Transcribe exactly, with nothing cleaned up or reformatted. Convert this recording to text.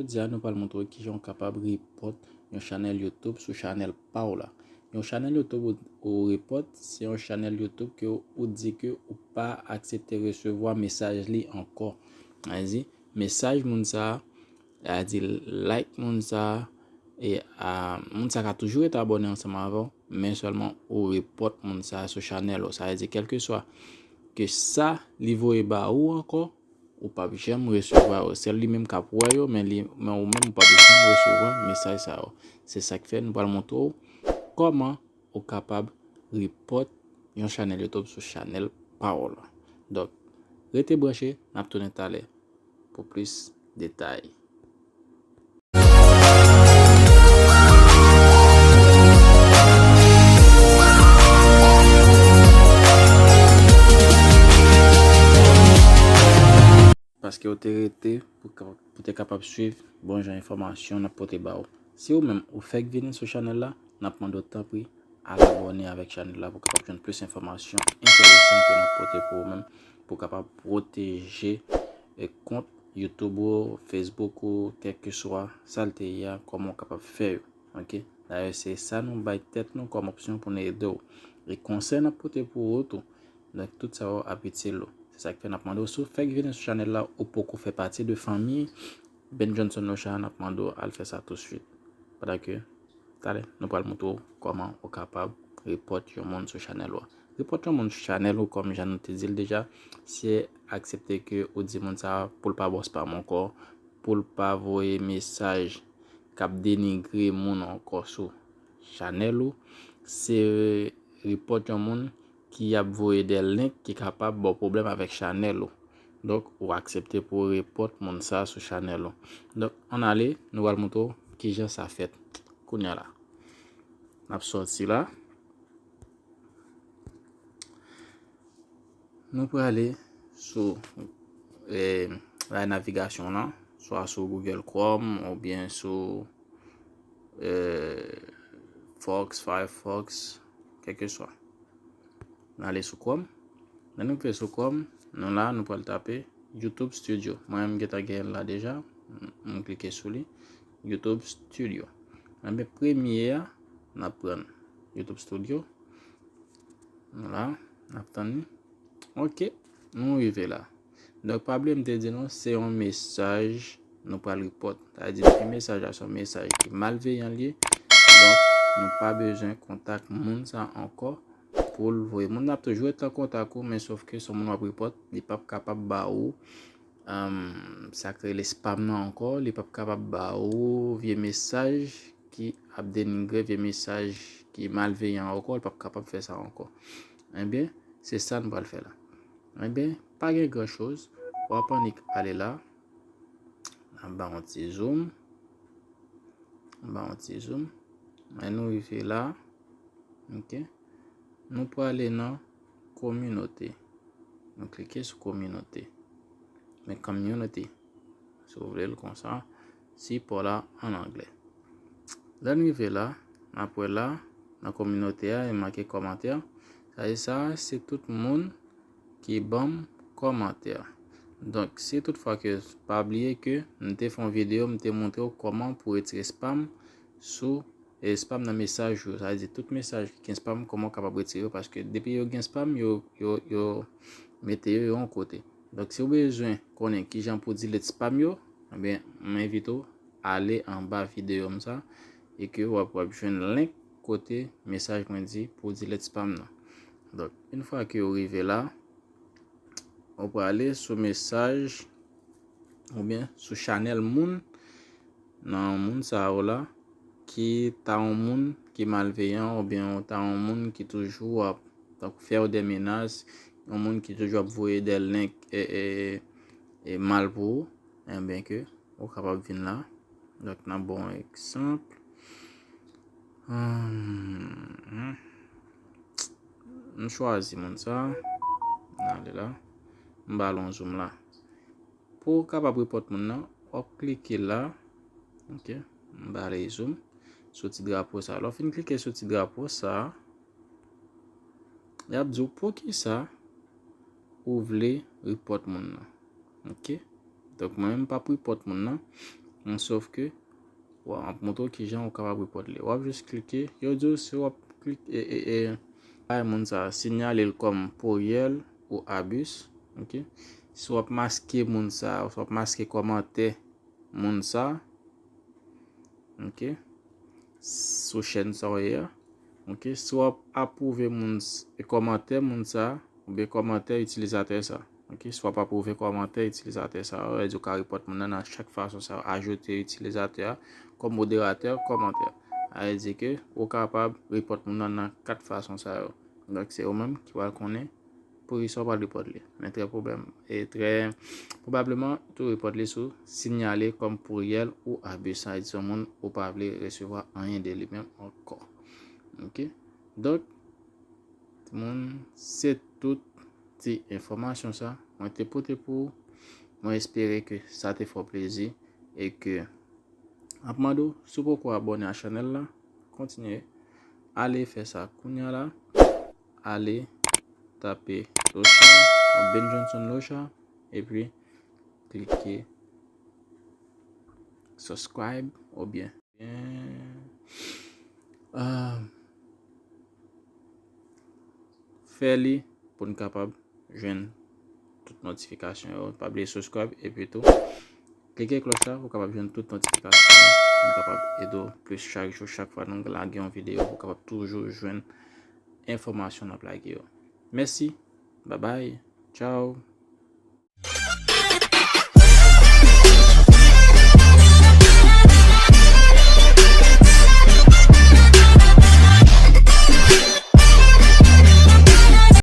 Jodi a, nou pral montre w kijan w kapab repòt yon chanèl YouTube sou chanèl pa w la. Yon chanèl YouTube ou, ou repòt, se yon chanèl YouTube ke ou di ke ou pa aksepte resevwa mesaj li ankò. Sa vle di, mesaj moun sa a, sa vle di like moun sa a, e a, moun sa a ka toujou ret abòne ansanm avè w, men sèlman ou repòt moun sa a sou chanèl ou. Sa vle di, kèlkeswa ke sa li voye ba ou ankò, ou p ap janm resevwa yo. Sèl li menm k ap wè yo, men li, men ou menm ou p ap janm resevwa mesaj sa yo. Se sa k fè nou pral montre w kòman ou kapab repòt yon chanèl YouTube sou chanèl pa w la. Donk, rete branche, n ap tounen talè pou plis detay. Paske w te rete pou ka-, pou te kapab swiv bon jan enfòmasyon n ap pote ba w. Si ou menm ou fèk vini sou chanèl la, n ap mande w tanpri al abòne avèk chanèl la pou w kapab jwenn plis enfòmasyon enteresan ke n ap pote pou ou menm, pou w kapab pwoteje, e, kont YouTube ou, Facebook ou, kèlkeswa sa l te ye a, kòman w kapab fè yo. Oke? Dayè, se sa nou bay tèt nou kòm opsyon pou n ede w. E konsèy n ap pote pou ou tou. Donk, tout sa yo ap itil ou. Se sa k fè n ap mande w, si w fèk vini sou chanèl la, ou poko fè pati de fanmi Ben Johnson Lochard, n ap mande w al fè sa touswit. Pandan ke, talè, nou pral montre w kòman ou kapab repòt yon moun sou chanèl ou a. Repòt yon moun sou chanèl ou, kòm jan nou te di l deja, se aksepte ke ou di moun sa a pou l pa ba w spam ankò, pou l pa voye mesaj k ap denigre moun ankò sou chanèl ou. Se repòt yon moun ki ap voye de link ki kapab ba w pwoblèm avèk chanèl ou. Donk, ou aksepte pou w repòt moun sa a sou chanèl ou. Donk, ann ale, nou pral montre w kijan sa fèt. Kounye a la, n ap sòti la. Nou prale sou, e, bay navigasyon lan, swa sou Google Chrome oubyen sou, e, Fox, Firefox, kèlkeswa. N ale sou Chrome. Lè nou rive sou Chrome, nou la, nou pral tape YouTube Studio. Mwen menm, m gentan genyen l la deja. M, m klike sou li. YouTube Studio. Enben, premye a, n ap pran YouTube Studio. Nou la, n ap tann li. Oke, nou rive la. Donk, pa bliye m te di nou, se yon mesaj nou pral repòt. Sa vle di, depi mesaj la se yon mesaj ki malveyan l ye, donk, nou pa bezwen kontak moun sa ankò pou l voye. Moun nan ap toujou ret an kontak ou, men sòf ke se yon moun w ap repòt, li p ap kapab ba ou, um, sa k rele spam nan ankò, li p ap kapab ba ou vye mesaj ki ap denigre, vye mesaj ki malveyan ankò, li p ap kapab fè sa ankò. Enben, se sa n pral fè la. Enben, pa gen gran choz, w ap annik ale la. N ap ba yon ti zoom. N ap ba yon ti zoom. Lè nou rive la, oke, nou prale nan kominote. Nou klike sou kominote. Men community, si w vle l konsa, sipò la an anglè. Lè n rive la, n ap wè la, nan kominote a, e make kòmantè. Sa vle di sa, se tout moun ki ban m kòmantè. Donk, si toutfwa ke, pa bliye ke m te fè yon videyo, m te montre w kòman pou retire spam sou, e, spam nan mesaj ou. Sa vle di tout mesaj ki gen spam, kòman w kapab retire yo, paske depi yo gen spam, yo, yo, yo mete yo yon kote. Donk, si w bezwen konnen kijan pou delete spam yo, enben, m envite w ale anba videyo m sa, e ke w ap, w ap jwenn link kote mesaj mwen di pou delete spam nan. Donk, yon fwa ke w rive la, ou prale sou mesaj oubyen sou chanèl moun, nan moun sa yo la, ki ta yon moun ki malveyan, oubyen ta yon moun ki toujou ap, donk, fè w de menas, yon moun ki toujou ap voye de link, e, e, e mal pou ou, enben ke ou kapab vin la. Donk, n ap ba w yon egzanp. Hmm, m chwazi moun sa. N ale la. M ba l yon zoom la. Pou w kapab repòt moun nan, w ap klike la. Oke. M ba l zoom sou ti drapo sa. Lè w fin klike sou ti drapo sa, y ap di w poukisa ou vle repòt moun nan. Oke. Donk, mwen menm, m p ap repòt moun nan. Sof ke, w ap montre w kijan ou kapab report li. W ap jis klike, yo di w si w ap klike, e, e, e, bay moun sa, sinyale l kòm poryèl ou abis, ok? Si w ap maske moun sa, si w ap maske kòmantè moun sa, ok? Sou chèn sa w ye a, ok? Si w ap apwouve moun, kòmantè moun sa, oubyen kòmantè itilizatè sa, ok? Si w ap apwouve kòmantè itilizatè sa, sa vle di ou ka report moun nan nan chak fason sa yo, ajoute itilizatè a kòm moderatè kòmantè. Sa vle di ke ou kapab report moun nan nan kat fason sa yo. Donk, se ou menm ki pral konnen poukisa w pral report li. Men trè pwoblèm, e trè pwobableman, tou report li sou sinyale kòm poryèl ou abis. Sa vle di se yon moun ou pa vle resevwa anyen de li menm ankò. Ok? Donk, timoun, se tout ti enfòmasyon sa mwen te pote pou ou. Mwen espere ke sa te fè w plezi e ke m ap mande w, si w poko abòne a chanèl la, kontinye ale fè sa kounya la. Ale tape Locha, Ben Johnson Locha, epi klike subscribe oubyen, ah, fè li pou n kapab jwenn tout notifikasyon yo. Pa bliye subscribe epi tou klike klòch la pou w kapab jwenn tout notifikasyon yo, pou n kapab ede w plis chak jou, chak fwa nou lage yon videyo, pou w kapab toujou jwenn enfòmasyon n ap lage yo. Mèsi, babay, tchaw.